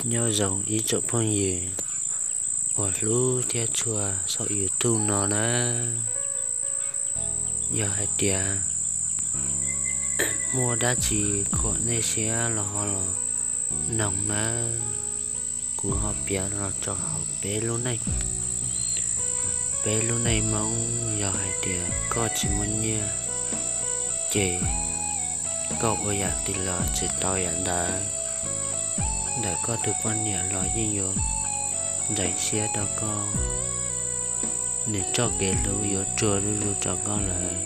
Nyob zoo ib tsoom phooj ywg uas hlub thiab tshua saum YouTube no na. Yog hais tias muaj dab tsi khuam nej siab los ho los noog nawb. Kuv ho piav los rau hauv peb lub neej, peb lub neej Hmoob. Yog hais tias koj tsis muaj nyiaj ces koj ua yam twg los tsis tau yam ntawd, ntawm koj tus poj niam los yeej yuav ntxeev siab rau koj. Nws txoj kev hlub yuav tsuag zuj zus rau koj lawm.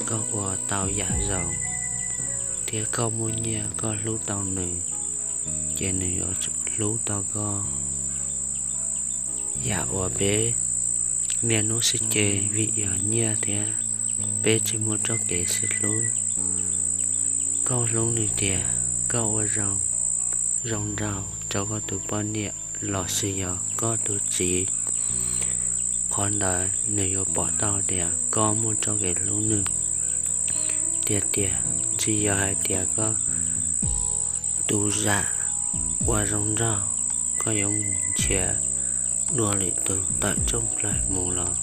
Koj ua tau yam zoo thiab koj muaj nyiaj koj hlub tau nws, ces nws yuav hlub tau koj. Yam uas peb niaj hnub sib ceg vim yog nyiaj thiab peb tsis muaj txoj kev sib hlub. Koj hlub nws tiag, koj ua zoo, zoo nraug rau koj tus poj niam los sis yog koj tus txiv, qhov ntawd nws yuav pom tau tias koj muaj txoj kev hlub nws tiag tiag. Tsis yog hais tias koj tu zam ua zoo nraug, koj yuav mus nrhiav dua lwm tus tawm rooj plaws mus los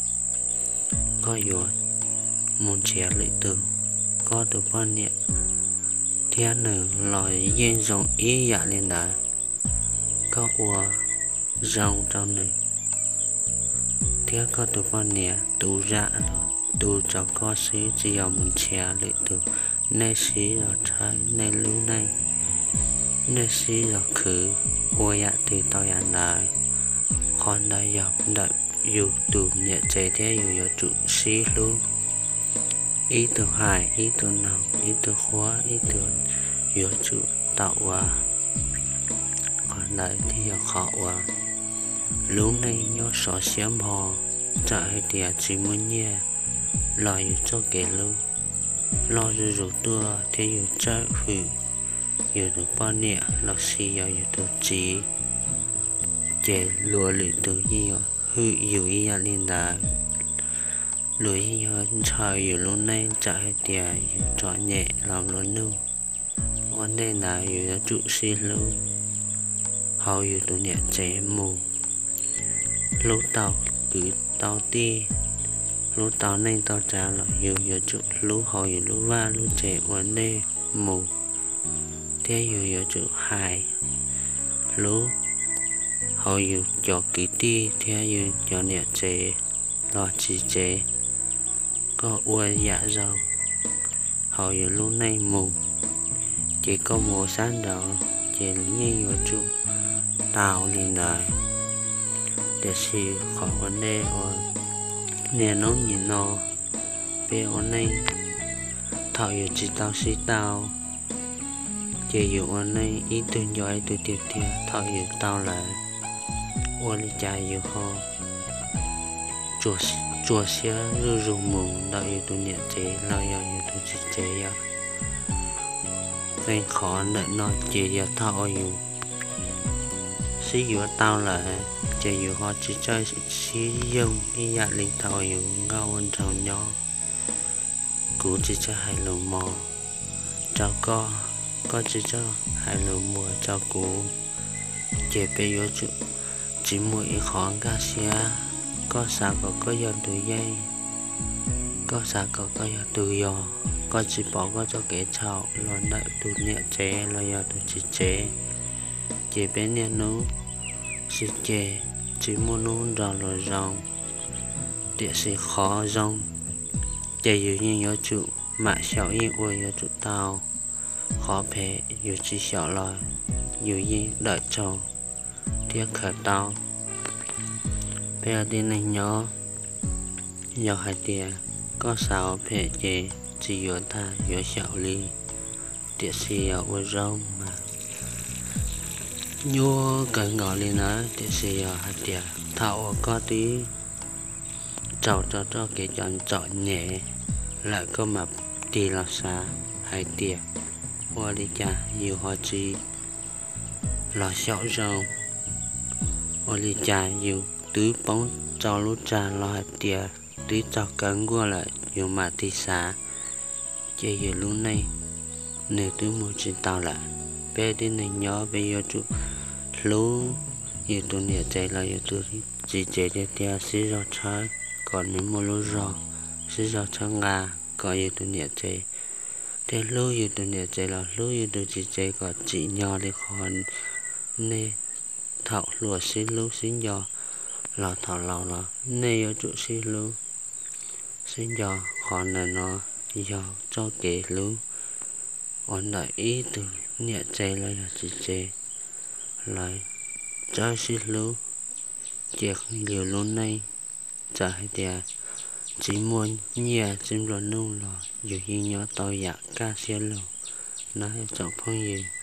koj yuav mus nrhiav lwm tus. Koj tus poj niam thiab nws los yeej zoo ib yam li ntawd. Koj ua zoo rau nws thiab koj tus poj niam tu zam los tu rau koj xwb, tsis yog mus nrhiav lwm tus. Nej sib zog tshawb nej lub neej, nej sib zog khwv, ua yam twg tau yam ntawd. Qhov ntawd yog ntawm yus tus niam tsev thiab yus yuav tsum sib hlub. Ib tug hais ib tug noog, ib tug qhuab ib tug, yuav tsum tau ua. Qhov ntawd thiaj yog qhov uas lub neej nyob sov siab npho. Txawm hais tias tsis muaj nyiaj los yus txoj kev hlub loj zuj zus tuaj thiab yus txawj hwm yus tus poj niam los sis yog yus tus txiv, ces luag lwm tus yeej yuav hwm yus ib yam li ntawd. Luag yeej yuav ntshaw yus lub neej txawm hais tias yus txom nyem los luag nuj. Ua ntej ntawd yus yuav tsum sib hlub hauv yus tus niam tsev mus. Hlub tau kwv tau tij, hlub tau neej tau tsav los yus yuav tsum hlub hauv yus lub vaj lub tsev ua ntej mus, thiab yus yuav tsum hais hlub hauv yus cov kwv tij thiab yus cov niam tsev los txiv tsev. Koj ua yam zoo hauv yus lub neej mus, ces koj mus sab nraud ces yeej yuav tsum tau li ntawd. Tiam sis qhov ua ntej uas niaj hnub nim no peb ua neej, thaum yus tsis tau sib tau, ces yus ua neej ib tug nco ib tug tiag tiag. Thaum yus tau lawm, ua li cas yus ho tsuas siab zuj zus mus ntawm yus tus niam tsev los yog yus tus txiv tsev yom? Qee qhov ntawm no ces yog thaum uas yus sib yuav tau lawm, ces yus ho tsis txawj sib yoog ib yam li thaum yus nkauj ua nraug nyob. Kuv tsis txawj hais lus mos rau koj, koj tsis txawj hais lus muas rau kuv, ces peb yuav tsum tsis muaj ib qho nkag siab. Koj xav kom koj yog tus yeej, koj xav kom koj yog tus yog, koj tsis pom koj txoj kev txhaum los ntawm tus niam tsev los yog tus txiv tsev, ces peb niaj hnub sib ceg, tsis muaj hnub nrog luag zoo. Tiam sis qhov zoo ces yus yeej yuav tsum mam xyaum yeej ua yuav tsum tau. Qhov phem yus tsis xyaum los yus yeej dawm tsaug thiab khaws tau. Peb ua tib neeg nyob, yog hais tias koj xav ua phem ces tsis yuav tag yuav xyaum li. Tiam sis yog ua zoo mas nyuaj kawg nkaus li na. Tiam sis yog hais tias thaum uas koj twb raug rau txoj kev txom nyem lawm koj mam tig los xav hais tias ua li cas yus ho tsis los xyaum zoo, ua li cas yus twb poob rau lub tsag los hais tias twb txog kawg nkuaj lawm yus mam tig xav, ces yus lub neej nws twb mus tsis tau lawm. Peb tib neeg nyob peb yuav tsum Hlub yus tus niam tsev los yus tus txiv tsev tiag tiag, sib zog tshawb kom nws muaj lub zog, sib zog tshawb nqa kom yus tus niam tsev, thiab hlub yus tus niam tsev los hlub yus tus txiv tsev kom tsim nyog li qhov nej thaum hluas sib hlub sib nco los thaum laus los nej yuav tsum sib hlub sib nco. Qhov ntawm no yog txoj kev hlub uas ntawm ib tug niam tsev los yog txiv tsev lawv txawj sib hlub, ces yus lub neej txawm hais tias tsis muaj nyiaj tsis nplua nuj los yus yeej nyob tau yam kaj siab lug na tsoom phooj ywg.